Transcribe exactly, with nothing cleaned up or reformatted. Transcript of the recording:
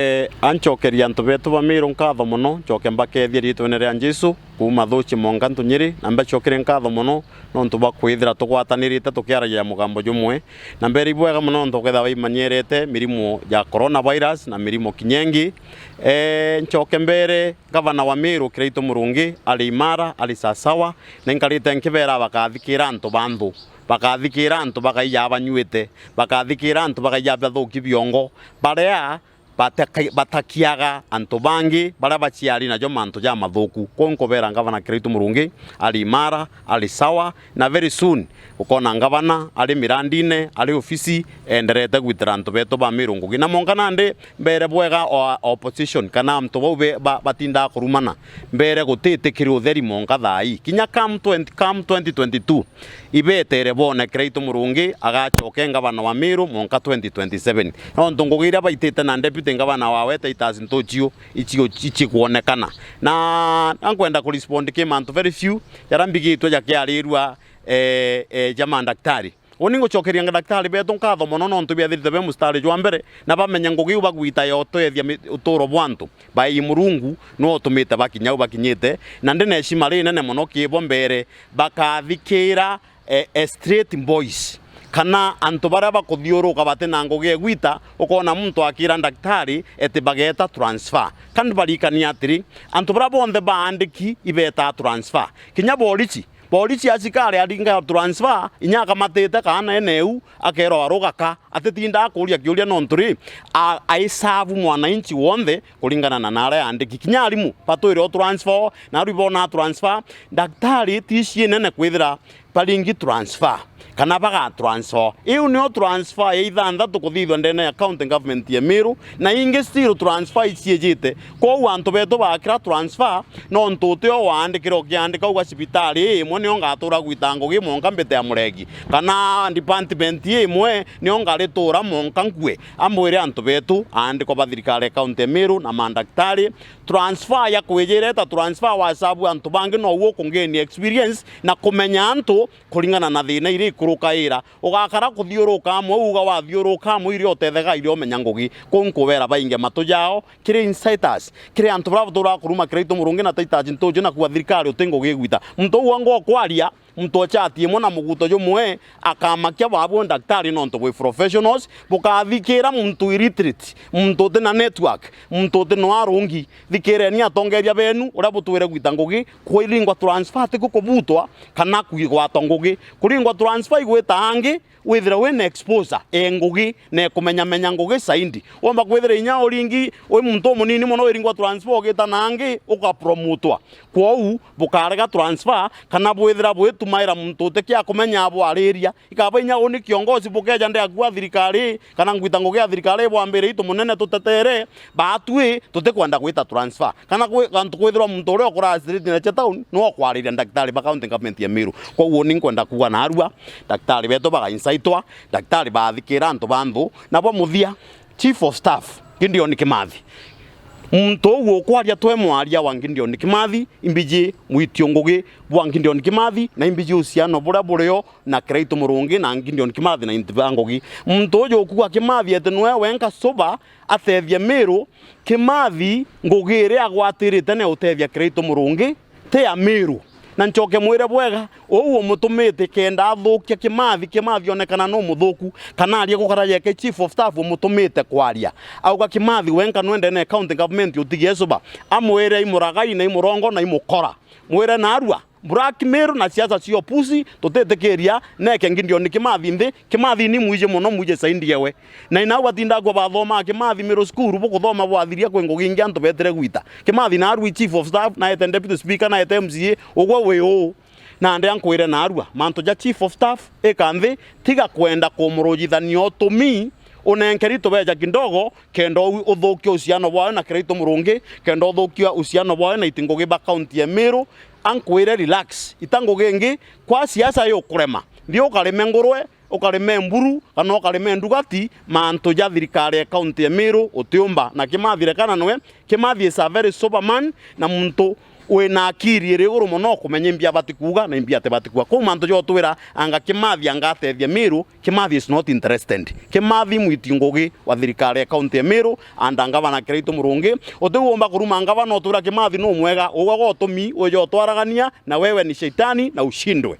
Eh, ancokeria antu betu ba Miru nkatho mono, ncoke mbakethie riitwene ria Jesu, kuuma Thuchi mwanka Ntunyiri, na mbacokerie nkatho mono nontu bwa kwithira tugwatanirite tukiaragia mugambo jumwe, na mbere ibwega mono nontu ukethira baimanyerete mirimo ya coronavirus na mirimo kinya ingi. Eh, ncoke mbere Gavana wa Miru Kiraitu Murungi ari imara, ari sasawa, na inkarite nkibera bakathikira antu ba nthu, bakathikira antu bakaija banyuite, bakathikira antu bakaija bathuki biongo, baria bataka-, batakiaga antu bangi baria baciari najo mantu jamathuku. Kwou nkubera Ngavana Kiraitu Murungi ari imara, ari sawa, na very soon ukona ngavana ari mirandine, ari ofisi, enderete gwitira antu betu ba Miru ngugi. Na mwanka nandi mbere bwega o opposition kana antu bau be-, ba-, batindaga kurumana, mbere gutitikiri utheri mwanka thaa ii. Kinya come twenty, come twenty twenty-two, ibetere boone Kiraitu Murungi agacoke ngavana wa Miru mwanka twenty twenty-seven. Nontu ngugi iria baitite na deputy ngavana wawe Titus Ntuchiu icio icikwonekana. Na nkwenda kurespond ki mantu very few jaria mbigitwe jakiarirua, eh, eh, ja mandaktari. Uni ngucokeria ndaktari betu nkatho mono nontu biathirite be mustari jwa mbere na bamenya ngugi iu bagwita ya utethia mi-, uturo bwa antu. Bai Murungu niwe utumite bakinya u bakinyite, na ndi na heshima rinene mono kibo mbere bakathikira, eh, eh, straight boys, kana antu baria bakuthiuruka bati na ngugi egwita, ukona muntu akira ndaktari eti bageta transfer. Kandi barikania atiri, antu baria bonthe baandiki ibeta transfer. Kinya borichi, borichi acikari aringa transfer, inya akamatite kaana eneu, akerwa arugaka, atitinda akuria kiuria nontu ri, a-, aisavu mwananchi wonthe kuringana na naria aandiki. Kinya arimu batwire o transfer, na aru ibona transfer, ndaktari ti cia nene kwithira baringi transfer, kana baga transfer. Iu nio transfer ya ithanthatu kuthithwa ndene ya county government ya Miru, na ingi still transfer iciijite. Kwou antu betu bakira transfer, nontu utio waandikire ukiandika uga cibitari ii imwe nio ngatura gwita ngugi mwanka mbite ya Muregi, kana department ii imwe nio ngaritura mwanka nkue. Ambwire antu betu aandikwa ba thirikari ya county ya Miru na mandaktari, transfer ya kwijireta transfer wasabu antu bangi no uo kungeni experience na kumenya antu kuringana na thina iria ikurukaira. Ugakara kuthiuruka amwe, uga wathiuruka amwe, iria utethega iria umenya ngugi. Kuu nkubera bainge matu jao kiri insiders, kiri antu baria baturaga kuruma Kiraitu Murungi na Titus Ntuju na kuuga thirikari uti ngugi igwita. Muntu uu angwa ukwaria, muntu o chati imwe na muguto jumwe, akamakia babu ndaktari nontu bwi professionals, bukathikira muntu illiterate, muntu uti na network, muntu uti na arungi. Thikireni atongeria benu uria butwire gwita ngugi, kuringwa transfer ti ku kubutwa kana kwigwatwa ngugi. Kuringwa transfer igwita angi, withire wina exposure e ngugi na ekumenyamenya ngugi zaidi. Womba kwithira inya uringi wi muntu umunini mono wiringwa transfer ugita na angi ukapromotwa. Kwou bukarega transfer kana bwithira bwitumaira muntu uti kia kumenya bwariria. Ikaba inya uni kiongozi bukeja ndi akua thirikari kana ngwita ngugi ya thirikari bwambire itu munene tutetere, batwi tutikwenda gwita transfer. Kana kwi antu kwithirwa muntu uria ukuraga street na cha town niwe ukwariria ndaktari ba county government ya Miru. Kwou uni nkwenda kuuga narua, ndaktari betu bagainsaitwa, ndaktari bathikira antu ba nthu, na bwa muthia, chief of staff, Gideon Kimathi. Muntu uu ukwaria twe mwaria wa Gideon Kimathi, imbiji mwitio ngugi bwa Gideon Kimathi, na imbiji uhusiano buria burio na Kiraitu Murungi na Gideon Kimathi na inti ba ngugi. Muntu uju ukuuga Kimathi eti niwe wenka suba atethia Miru, Kimathi ngugi iria agwatirite ni utethia Kiraitu Murungi, ti ya Miru. Na ncoke mwire bwega, uu umutumite kenda athukia Kimathi, Kimathi onekana nu muthuku, kana aria gukara yeke chief of staff umutumite kwaria. Auga Kimathi wenka nwende ne county government utigie suba, amwire imuragai na imurongo na imukora. Mwire narua, blackmail na siasa cia upuzi tutitikiria, neke Gideon Kimathi nthi. Kimathi ni mwiji mono, mwiji saindi ewe. Na inau batinda akua bathomaa Kimathi Middle School, bukuthoma bwathiria kwi ngugi ingi antu betire gwita. Kimathi narua i chief of staff, naete deputy speaker, naete M C A, ugwe wi uu? Nandi ankwire narua, mantu ja chief of staff, ika nthi, tiga kwenda kumurujithania utumi, unenkeri tubeja kidogo, kenda u-, uthukia uhusiano bwawe na Kiraitu Murungi, kenda uthukia uhusiano bwawe na iti ngugi ba county ya Miru. Ankwire relax, ita ngugi ingi, kwa siasa yukurema, nthi ukarime ngurwe, ukarime mburu, kana ukarime ndugati, mantu ja thirikari ya county ya Miru utiumba. Na Kimathi rekana nwe, Kimathi is a very sober man, na muntu Wina akiri iri iguru mono kumenya imbi abati kuuga na imbi atibati kuuga. Kou mantu jotwira anga Kimathi anga atethia Miru, Kimathi is not interested. Kimathi mwiti ngugi wa thirikari ya kaunti ya Miru, anda ngavana Kiraitu Murungi. Uti uumba kuruma ngavana utwira Kimathi nu mwega, ugwe gwe utumi uje utwaragania na wewe ni sheitani na ushindwe.